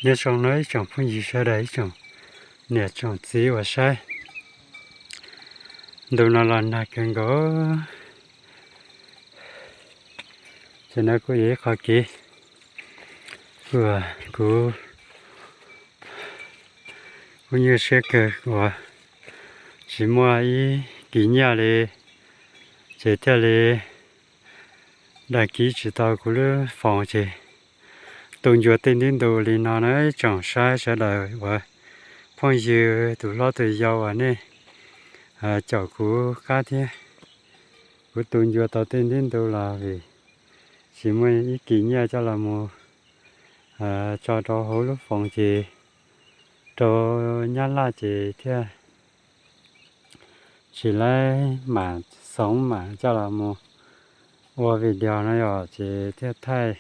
Nyob zoo no ib tsoom phooj ywg sawv daws, ib tsoom niam tsoom txiv uas saib, ntu no los nag kawg nkaus. Ces no kuj yog ib qho kev uas kuv kuj nyuaj siab kawg uas tsis muaj ib kis nyiaj li, ces thiaj li dag kis tsis tau kuv lub foos ces tu ncua tej ntib ntu li no na ib tsoom saib sawv daws uas phooj ywg tus hlob tus yau uas nej caum kuv qab thiab. Kuv tu ncua tau tej ntib ntu los vim tsis muaj ib kis nyiaj coj los mus tso rau hauv lub foos ces rau nyab laj ces thiaj tsis laib mam xoov mam coj los mus ua video no yom, ces thiaj thaij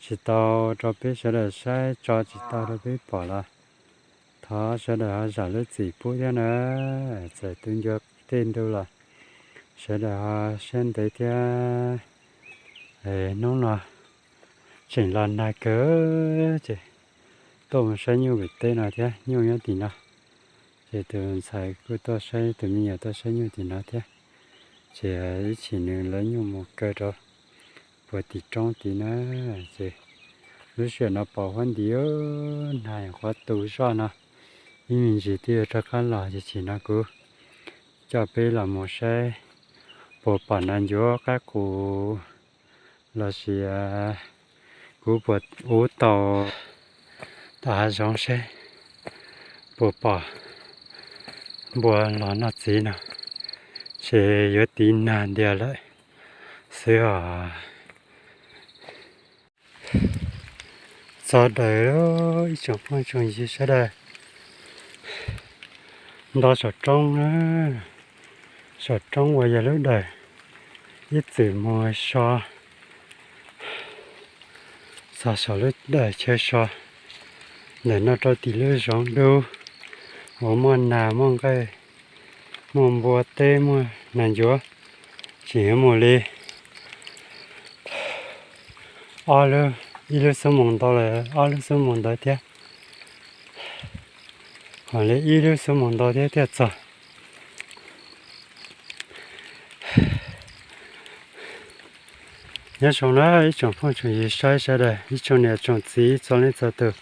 tsis tau rau peb sawv daws saib, tso tsis tau rau peb pom los thov sawv daws ho zam lub txim pub thiab na. Txawm tu ncua tej ntu los sawv daws ho siab ntev thiab. Hnub no tseem los nag kawg ces tuaj mus saib nyuj pem teb no thiab, nyuj nyob tim no. Ces tus ntxhais kuj tuaj saib, tus me nyuam tuaj saib nyuj tim no thiab. Ces ib chim nws lawv nyuj mus kaw rau puag tim roob tid na. Ces lub sij hawm no pos huab nti, nag qhuav tu zoj no, ib me ntsis twb yuav rov qab los ces chim no kuv coj peb los mus saib puas pom nas ncuav qab qus lossis kuv puas uv tau tom hav zoov seb puas pom npua los noj txiv no, ces yuav tiv nag ntiag lawm xwb os. Txog daws ib tsoom phooj tsoom ywg sawv daws, nto saum roob na, saum roob uas yog lub dawm ib txwm mus so, txog saum lub dawm chaw so ntawm no rau tim lub zoov dub uas muaj nas muaj nqaij muaj npua teb muaj nas ncuav, tseem yuav mus li ob lub, ib lub xuab moos ntau lawm, ob lub xuab moos ntawd thiab, ho li ib lub xuab moos ntau thiab thiaj txog. Nyob zoo na ib tsoom phooj tsoom ywg saib sawv daws, ib tsoom niam tsoom txiv txhua leej txhua tus,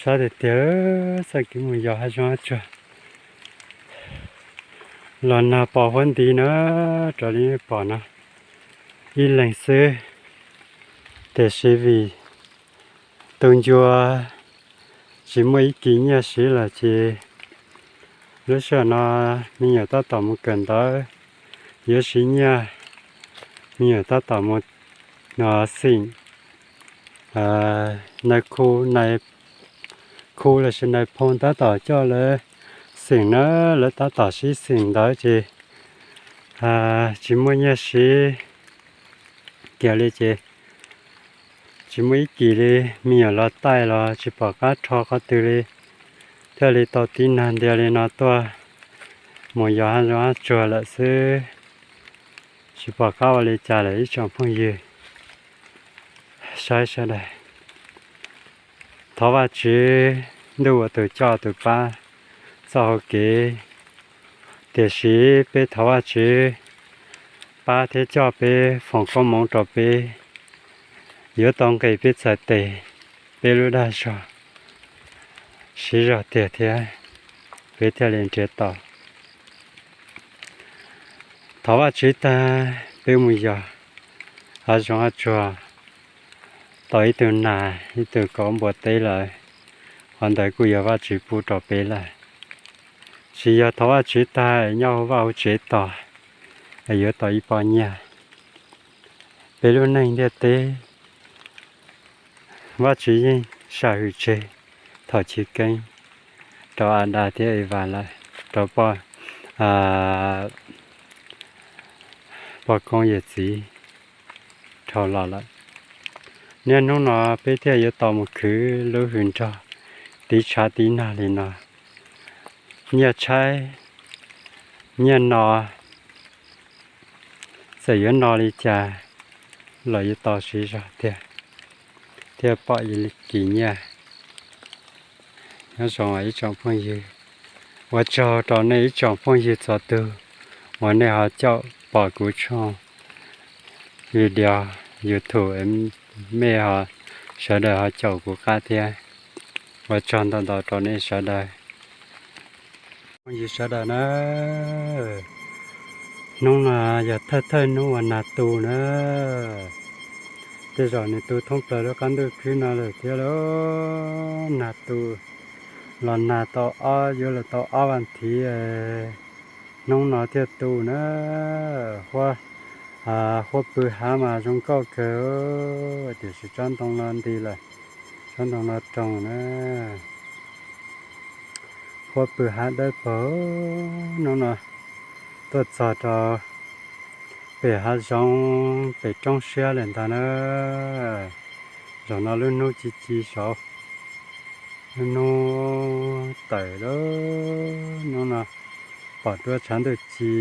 sab tiag tiag, txoj kev mus yos hav zoov hav tsuag los nag pos huab nti na, raws li nej pom no, ib leeg xwb, tiam sis vim tu ncua tsis muaj ib kis nyiaj siv lawm ces lub sij hawm no me nyuam tab tom mus kawm ntawv, yuav siv nyiaj, me nyuam tab tom mus xeem, nais khu, nais khu lossis nais phoo tab tom coj lawv xeem na, lawv tab tom sib xeem ntawv ces tsis muaj nyiaj siv kiag li ces tsis muaj ib kis li, me nyuam los taij los tsis pom qab rho qhov twg li, thiaj li tau tiv nag ntiag li no tuaj mus yos hav zoov hav tsuag lawm xwb. Tsis pom qab ua li cas lawm ib tsoom phooj ywg saib sawv daws. Thov Vajtswv ntuj ua tus coj tus pab txoj hau kev, tiam sis peb thov Vajtswv pab thiab coj peb, foom koob hmoov rau peb, yuav tau nqis peb txhais tes, peb lub dag zog siv zog tiag thiab peb thiaj li nrhiav tau. Thov Vajtswv tag peb mus yos hav zoov hav tsuag tau ib tug nas ib tug kauv npua teb lawm, qhov ntawd kuj yog Vajtswv pub rau peb lawm. Tsis yog thov Vajtswv tag nyob hauv vaj hauv tsev tos es yuav tau ib pob nyiaj. Peb lub neej ntiaj teb, Vajtswv yeej sam hwm tseg thaum chiv keeb rau Adas thiab Evas lawm, rau poj, poj koob yawm txiv dhau los lawm. Niaj hnub no peb thiaj yuav tau mus khwv lub hws nrog tiv tshav tiv nag li no. Nyiaj tshaib nyiaj no, txawm yuav no li cas los yuav tau siv zog tiag. thiaj pom Kis Nyiaj. Nyob zoo ib tsoom phooj ywg, ua tsaug rau nej ib tsoom phooj ywg txhua tus uas nej ho caum pom kuv tshooj video YouTube, mej ho sawv daws ho caum kuv qab thiab. Ua tsaug ntau ntau rau nej sawv daws. Phooj ywg sawv daws na, hnub no yog thawj thawj hnub uas nag tu na. Tej zaum nws tu thoob plaws lub qab ntuj khwb no lawm thiab lauj. Nag tu los nag tau ob, yuav luag tau ob vas thiv, hnub no thiaj tu na. Huab, huab pw hav mas zoo nkauj kawg, tiam sis tsob ntoo no nti lawm, tsob ntoo no roog na. Huab pw hav dawb paug. Hnub no tuaj txog rau pem hav zoov pem roob siab lawm ntag na. Zaum no lub hnub ci ci saud, lub hnub tawm lawm. Hnub no pom duab tshav ntuj ci.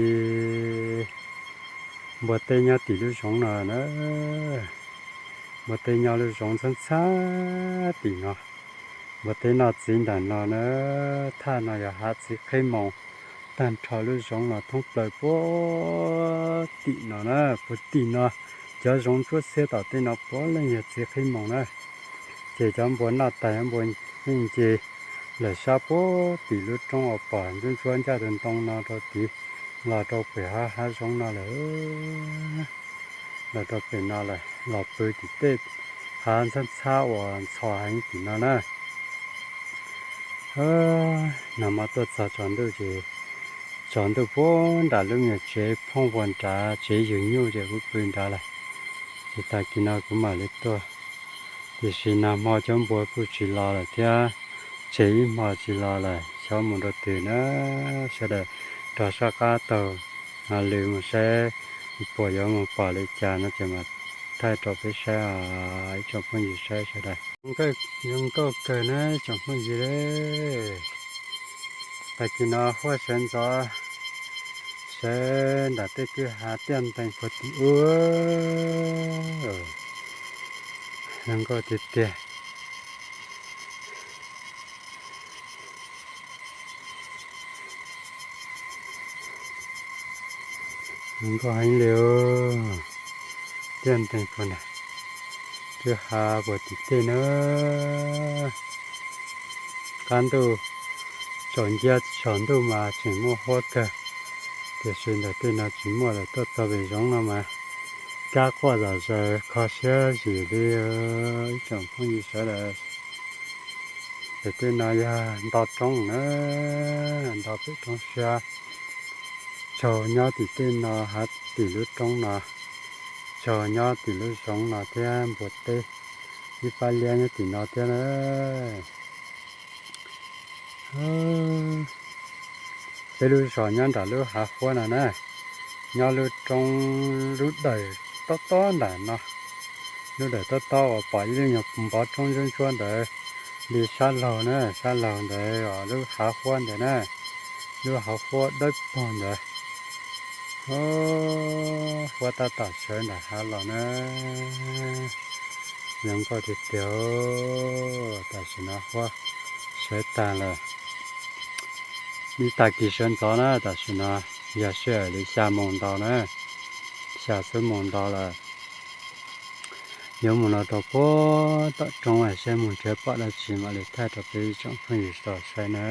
Npua teb nyob tim lub zoov no na. Npua teb nyob lub zoov ntxhab ntxhab tim no. Npua teb noj txiv ntawm no na. Thaj no yog hav txiv qhib moos tag nrho lub zoov no thoob plaws puag tim no na. Puag tim no cov zoov ntsuab xiab tom tej no puav leej yog txiv qhib moos na. Ces cov npua noj tas, cov npua yeej nce lawm sab puag tim lub roob uas pom ntsuab ntsuab ncaj tus ntoo no rau tid, los rau pem hav zoov no lawm. Los rau pem no lawm, los pw tim tej hav ntxhab ntxhab uas ntxhov heev tim no na. Nag hmo tuaj txog tsaus ntuj ces, tsaus ntuj puag nram lub me nyuam tsev phooj puag nrad, tsev yug nyuj ces kuv pw nrad lawm. Ces tag kis no kuv mam li tuaj, tiam sis nag hmo cov npua kuj tsis los lawm thiab, tseg ib hmo tsis los lawm, xyov mus rau twg na. Sawv daws rov soj qab taug lw mus saib puas yuav mus pom li cas no ces mam thaij rau peb saib os ib tsoom phooj ywg saib sawv daws. Zoo nkauj kawg na tsoom phooj ywg. Tag kis no huab sawv ntxov, sawv nram tej kwj ha tiaj ntees puag tim ub. Zoo nkauj tiag tiag. Zoo nkauj heev li. Tiaj nteeg puag nram kwj ha puag tim tej na. Qab ntuj tsaus nciab tsaus ntuj mas tseem muaj huab kawg, tiam sis ntawm tej no tsis muaj lawm. Tuaj txog pem zoov no mas kab quaj zom zaws kho siab zim li ib tsoom phooj ywg sawv daws. Pem tej no yog nto roob na, nto pem roob siab. Tsaug nyob tim tej no, hav tim lub roob no, tsaug nyob tim lub zoov no thiab npua teb ib pab liab nyob tim no thiab na. Peb lub zos nyob nram lub hav huab no na, nyob lub roob lub dawm tob tob nram no, lub dawm tob tob uas pom ib lub nyuag npov roob ntsuab ntsuab ntawd li sab laug na, sab laug ntawd os, lub hav huab ntawd na, lub hav huab dawb paug ntawd. Huab tab tom sawv nram hav los na. Zoo nkauj tiag tiag. Tam sim no huab sawv tag lawm. Ib tag kis sawv ntxov na, tam sim no yog sij hawm li xya moos ntau na, xya xuab moos ntau lawm. Yuav mus no rau puag tom roob saib mus nrhiav pom dab tsi mam li thaij rau peb tsoom phooj ywg tau saib na.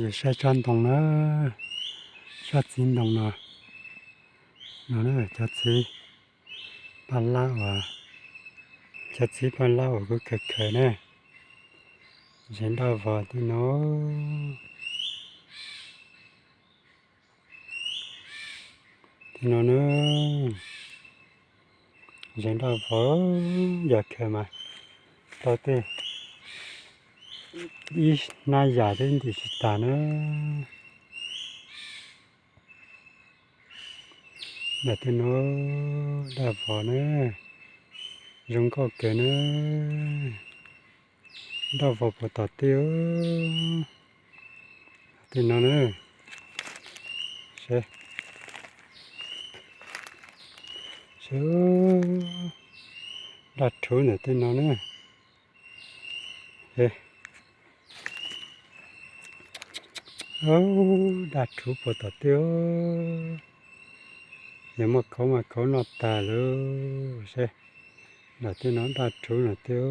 Yus saib tsob ntoo na, tsob txiv ntoo no, no cov txiv paj lab uas, cov txiv paj lab uas kuv khaws khaws na, zev nraj vos tej no, tej no na, zev nraj vos, yog khaws mas tau tej ib hnab yam twb ntim tsis tas na. Nram tej no daj vos na, zoo nkauj kawg na. Daj vos puas tom tej, tej no na. Seb, seb, daj rhuv ntawm tej no na. Daj rhuv puas tom tej, yog muaj khauv mas khauv noj tag lauj. Seb, nram tej no daj rhuv nram tej,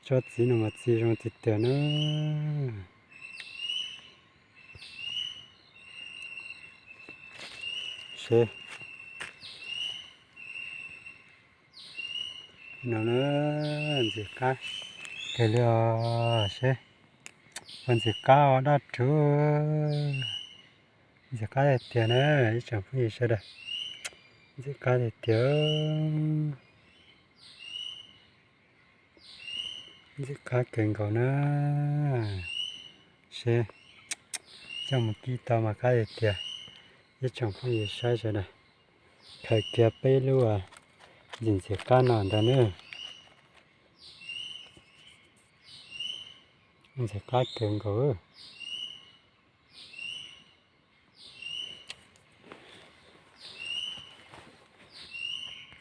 tsob txiv no mas txi zoo tiag tiag na. Seb, no na, ntxim qab kawg li os. Seb, ua ntxim qab os daj rhuv, ntxim qab tiag tiag na ib tsoom phooj ywg sawv daws, ntxim qab tiag tiag. Ntxim qab kawg nkaus na. Seb, coj mus kib tau mas qab tiag tiag, ib tsoom phooj ywg saib sawv daws. Khaws kiag peb lub ntxim ntxim qab no ntag na. Ntxim qab kawg nkaus.